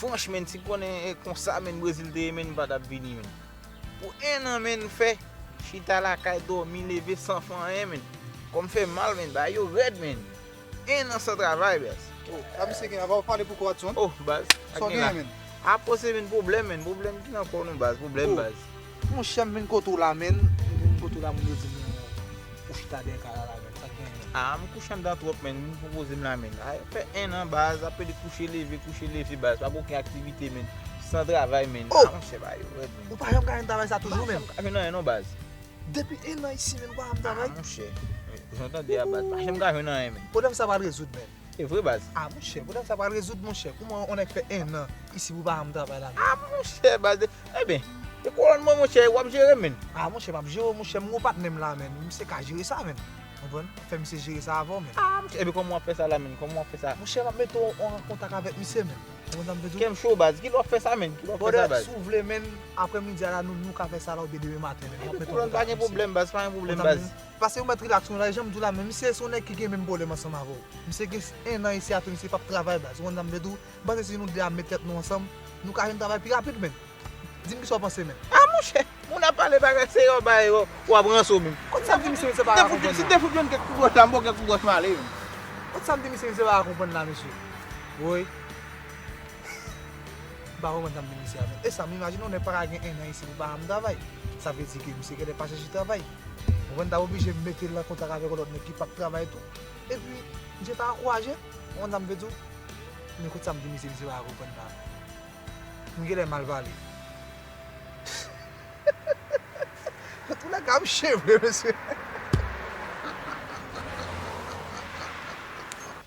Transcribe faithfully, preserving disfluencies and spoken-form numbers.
Franch, menn, si konnen e konsa, menn, Brezil te ye, menn, m pa t ap vini, menn. Pou en an, menn, m fè chita lakay, dòmi, leve san fè anyen, menn. Kò m fè mal, menn, bagay yo rèd, menn. En an san travay, baz. Oh, sa misye gen, ava w pale pou kò Watson. Oh, baz. Sa w genyen, menn? Apo se, menn, pwoblèm, menn. Pwoblèm ki nan kò nou, baz. Pwoblèm, baz. Monchè, m vin kote w la, menn. M vin kote w la, moun yo di m ou chita dèyè kay la, la, menn. Sa k genyen, menn? Ah, m kouche anndan twòp, menn. Moun pran poze m la, menn. Ah, fè en an, baz. Apre li kouche, leve, kouche, leve, baz. Pa gen okenn aktivite, menn. San travay, menn. Oh! Ah, monchè, bagay yo rèd, menn. Ou pa janm ka jwenn travay sa toujou, menn? M pa janm ka jwenn anyen, non, baz. Depi en an isi, menn, ou pa janm travay? Ah, monchè. Jan w tande a, baz. Pa janm ka jwenn anyen, menn. Pwoblèm sa pral rezoud, menn. E vre, baz. Ah, monchè, pwoblèm sa pral rezoud, monchè. Kouman yon nèg fè en an isi pou pa janm travay la, menn? Ah, monchè, baz. Ebyen, e kolòn mwen, monchè, w ap jere, menn. Ah, monchè, m ap jere w, monchè. M gon patnè m la, menn. Misye ka jere sa, menn. Konprann? Fè misye jere sa avè w, menn. Ah, monchè, ebyen, kòman w ap fè sa la, menn? Kòman w ap fè sa? Monchè, m ap mete w an kontak avèk misye, menn. Ou konn sa m vle di w? Kè m cho, baz. Kilè w ap fè sa, menn? Kilè w ap fè sa, baz? Brother, si w vle, menn, aprèmidi a la, nou, nou ka fè sa la, oubyen demen maten, menn. M ap mete w an kontak avèk misye. Pwoblèm, baz, pa gen pwoblèm, baz. Pase ou mèt rilaks, nou la, jan m di w la, menn, misye se yon nèg ki gen menm pwoblèm ansanm avè w. Misye gen en an isi a tou, misye p ap travay, baz. Ou konn sa m vle di w? M panse si nou de a met tèt nou ansanm, nou ka jwenn travay pi rapid, menn. Di m kisa w panse, menn. Ah, monchè, moun ap pale bagay serye, w ap bay, w ap ranse w menm. Kot sa m di misye, misye pa ka konprann la? Si te fout jwenn kèk kout wòch la, m ba w kèk kout wòch m ale, menn. Kot sa m di misye, misye pa ka konprann la, mesye? Woy. M pa konprann sa m di misye a, menn. E sa, m imajine yon nèg pa ka gen en an isi pou pa janm travay. Sa vle di ke misye genlè pa chèche travay. Ou konprann, ta oblije mete l an kontak avèk yon lòt nèg ki p ap travay tou. Epi, misye ta ankouraje. Ou konprann sa m vle di w? Men kot sa m di misye, misye pa ka konprann la. M genlè mal pale. Antoulèka, m cheve, mesye.